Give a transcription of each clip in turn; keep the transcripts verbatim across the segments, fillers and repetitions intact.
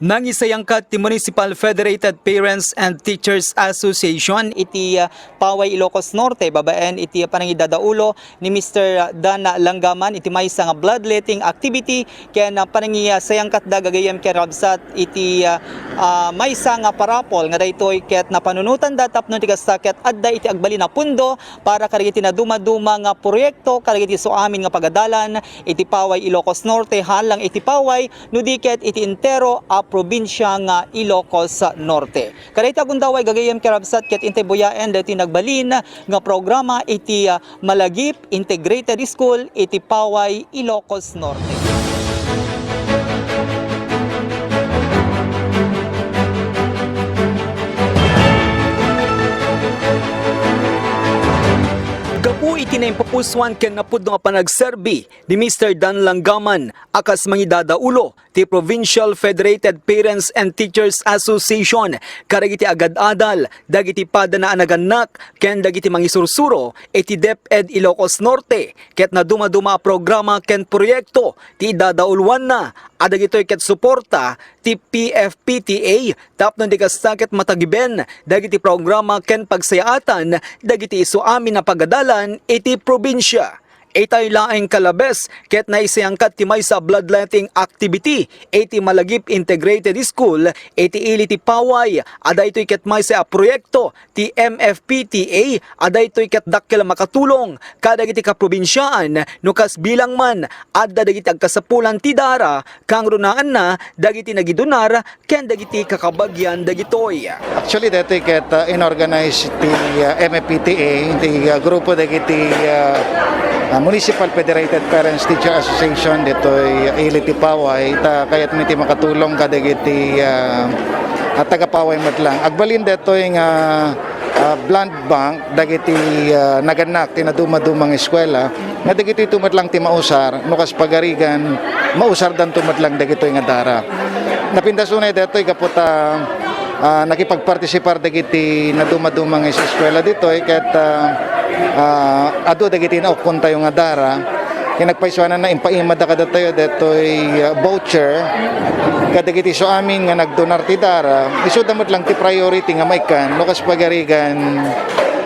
Nangisayangkat ti Municipal Federated Parents and Teachers Association iti, ah, Paway, Ilocos Norte, babaen iti panangidadaulo ni Mister Dan Langgaman iti maysa nga bloodletting activity ken, ah, panangisayangkatda gagayyem ken kabsat iti, ah, ah, maysa nga parapol nga daytoy ket napanunotanda tapno ti kasta ket adda iti agbalin a pundo para kadagiti nadumaduma nga proyekto kadagiti isu amin nga pagadalan iti Paway, Ilocos Norte, haan lang iti Paway, no di ket iti entero a probinsia nga Ilocos Norte. Kadayta gundaway gagayyem ken kabsat ket intay buyaen daytoy nagbalin nga programa iti, ah, Malagip Integrated School iti Paway, Ilocos Norte. Gapu iti naimpupusuan ken napudno a panagserbi ni Mister Dan Langgaman a kas mangidadaulo ti Provincial Federated Parents and Teachers Association kadagiti agad-adal, dagiti padana a nagannak, ken dagiti mangisursuro iti DepEd Ilocos Norte, ket nadumaduma a programa ken proyekto ti idadauluanna, a dagitoy ket suporta ti P F P T A tapno di kasta ket matagiben dagiti programa ken pagsayaatan dagiti isu amin a pagadalan iti probinsia. Itay laeng kalabes ket naisayangkat ti maysa a bloodletting activity iti Malagip Integrated School iti ili ti Paway, a daytoy ket maysa a proyekto ti M F P T A, a daytoy ket dakkel a makatulong kadagiti kaprobinsiaan no kas bilang man adda dagiti agkasapulan ti dara, kangrunaanna dagiti nagidunar ken dagiti kakabagian dagitoy. Actually, daytoy ket, ah, inorganize ti, ah, M F P T A, ti, ah, grupo dagiti, ah, ah, Municipal Federated Parents Teacher Association ditoy, ah, ili ti Paway, ta kayatmi ti makatulong kadagiti, ah, ah, taga-Paway met lang. Agbalin daytoy nga, ah, blood bank dagiti, ah, nagannak ti nadumaduma nga eskuela, nga dagitoy met lang ti mausar, no kas pagarigan, mausardanto met lang dagitoy nga dara. Napintas unay daytoy gapu ta, ah, nakipagpartisipar dagiti nadumaduma nga eskuela ditoy ket, ah, ah, adu dagiti naukkontayo nga dara. Ket nagpaysuananna, impaimada kadatayo daytoy, ah, voucher kadagiti isu amin nga nagdonar ti dara. Isuda met lang ti priority nga maikkan, no kas pagarigan,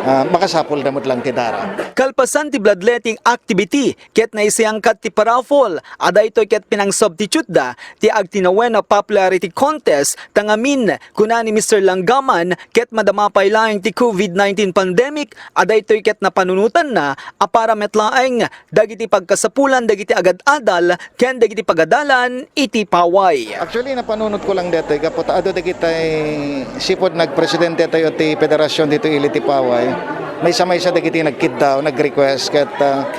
ah, makasapulda met lang ti dara. Kalpasan ti bloodletting activity, ket naisayangkat ti paraffle, a daytoy ket pinangsubstituteda ti agtinawen a popularity contest, ta ngamin, kuna ni Mister Langgaman, ket madama pay laeng ti covid nineteen pandemic, a daytoy ket napanunotanna a para met laeng dagiti pagkasapulan dagiti agad-adal ken dagiti pagadalan iti Paway. Actually, napanunotko lang daytoy gapu ta adu dagitay sipud nagpresidente tayo ti federasyon ditoy ili ti Paway. Maysa-maysa dagiti nagkiddaw, nag-request ket, ah,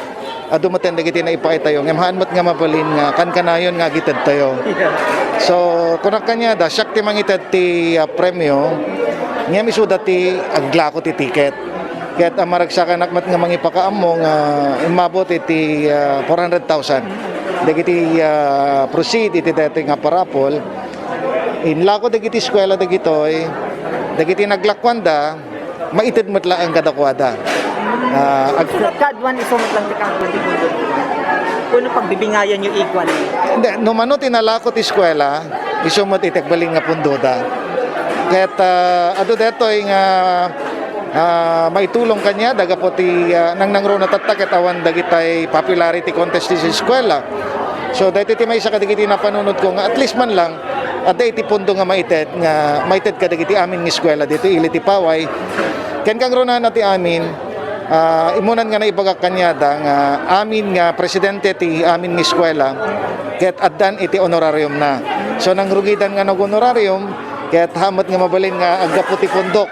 adu metten dagiti naipaay tayo. Ngem haan met nga mabalin nga kankanayon nga agited tayo. So, kunak kaniada, siak ti mangited ti, ah, premio, ngem isuda ti aglako ti ticket. Ket, ah, maragsakanak met nga mangipakaammo nga immabot iti, ah, four hundred thousand dagiti, ah, proceed iti daytoy nga parapol. Inlako dagiti eskuela dagitoy, dagiti naglakuanda, maited met laeng kadakuada. Ah, ag- Isuda kaaduan isu met lang ti kaaduan ti pundo. Wenno pagbibingayan yo ikuan? Hindi, no mano ti nalako ti eskuela, isu met iti agbalin nga pundoda. Ket, ah, adu daytoy nga, ah, maitulong kaniada gapu ti, ah, nangnangruna tatta ket awan dagitay popularity contest ti eskuela. So, daytoy ti maysa kadagiti napanunotko nga at least man lang, adda iti pundo nga maited, nga maited kadagiti amin nga eskuela ditoy ili ti Paway. Ken kangrunaanna ti amin, ah, immunan nga naibagak kaniada nga amin nga presidente ti amin nga eskuela, ket addan iti honorariumna. So, nangrugidan nga nag-honorarium, ket haan met nga mabalin nga aggapu ti pundok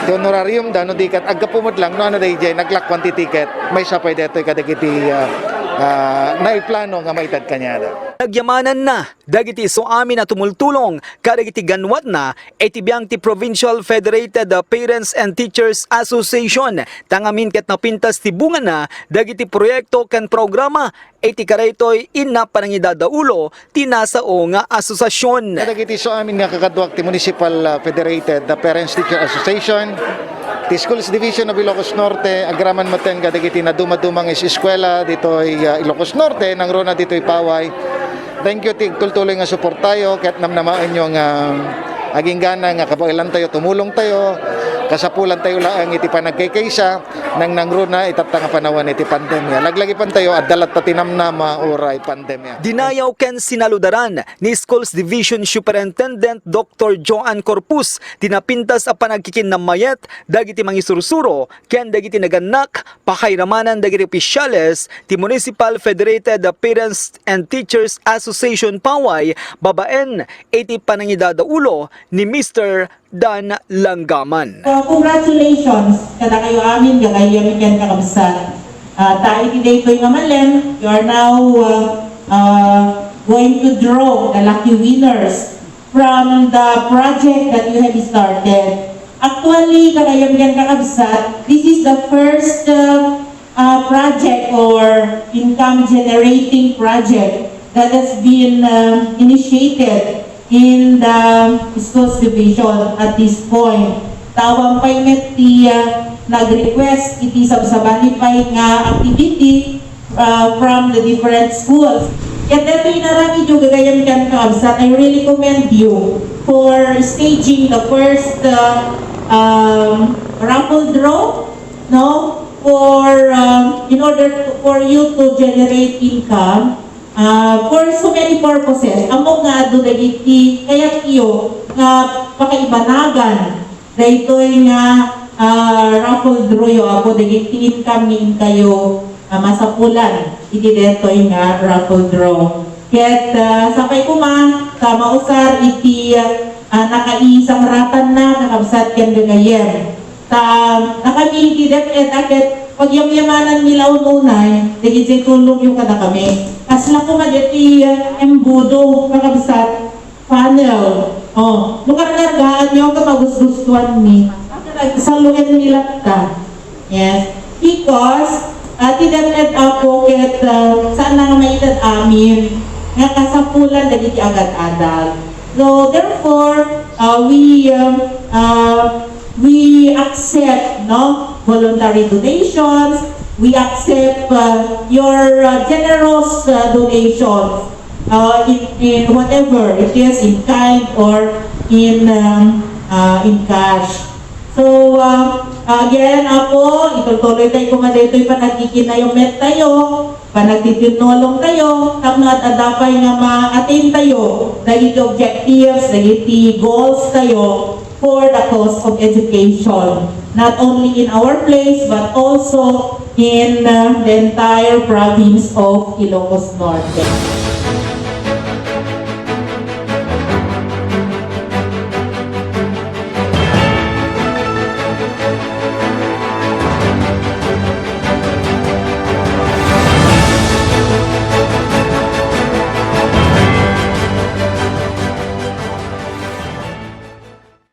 ti honorariumda, no di ket aggapu met lang no ania daydiay naglakuan ti ticket, maysa pay daytoy kadagiti, ah, ah, naiplano nga maited kaniada. Nagyamananna dagiti isu amin a tumultulong kadagiti ganwatna iti biang ti Provincial Federated Parents and Teachers Association, ta ngamin ket napintas ti bungana dagiti proyekto ken programa iti kadaytoy inna panangidadaulo ti nasao nga asosiasion. Kadagiti isu amin nga kakaduak ti Municipal, ah, Federated, ah, Parents Teacher Association, ti Schools Division of Ilocos Norte, agraman metten kadagiti nadumaduma nga is-, eskuela ditoy, ah, Ilocos Norte, nangruna ditoy Paway. Thank you ti agtultuloy nga suportayo, ket namnamaenyo nga aginggana nga kabaelantayo, tumulongtayo, kasapulantayo laeng iti panagkaykaysa, nangnangruna itatta nga panawen iti pandemia. Laglagipantayo, adda latta ti namnama uray pandemia. Dinayaw ken sinaludaran ni Schools Division Superintendent Doctor Joan Corpus ti napintas a panagkikinnammayat dagiti mangisursuro ken dagiti nagannak, pakairamanan dagiti opisyales ti Municipal Federated Parents and Teachers Association Paway babaen iti panangidadaulo ni Mister Dan Langgaman. So, congratulations kadakayo amin, gagayyem ken kakabsat. Ah, ta iti daytoy nga malem, you are now, ah, ah, going to draw the lucky winners from the project that you have started. Actually, kakayam yan, kakabsat, this is the first uh, uh, project or income generating project that has been uh, initiated in the schools division at this point. Tawang pay met ti uh, nag-request iti sabsabali pay nga activity uh, from the different schools. Ket daytoy inaramidyo gagayyem ken kakabsat, I really commend you for staging the first uh, um, raffle draw, no? For um, in order to, for you to generate income uh, for so many purposes. Ammo nga adu dagiti kayatyo nga pakaibanagan daytoy nga ah, raffle draw yo, Apo, dagiti income nga inkayo ah, masapulan iti daytoy nga raffle draw. Ket ah, sapay koma ta mausar iti ah, nakaisamratanna, kakabsat ken gagayyem. Ta nakami iti DepEd a ket pagyamyamananmi la ununay dagiti tulongyo kadakami. Kasla koma daytoy ah, embudo, kakabsat, funnel. Oh, no karkargaanyo ket magusgustuanmi. Saluenmi latta. Yes. Because uh, ti DepEd, Apo, ket uh, saan na nga maited amin nga kasapulan dagiti agad-adag. So therefore, uh, we um, uh, we accept, no, voluntary donations. We accept uh, your uh, generous uh, donations uh, in, in whatever it is, in kind or in um, uh, in cash. So, uh, again, Apo, itultuloy tayo koma daytoy panagkikinayomet tayo, panagtitinnulong tayo, tapno at adapay nga ma-attain tayo dagiti objectives, dagiti goals tayo for the cause of education, not only in our place but also in uh, the entire province of Ilocos Norte.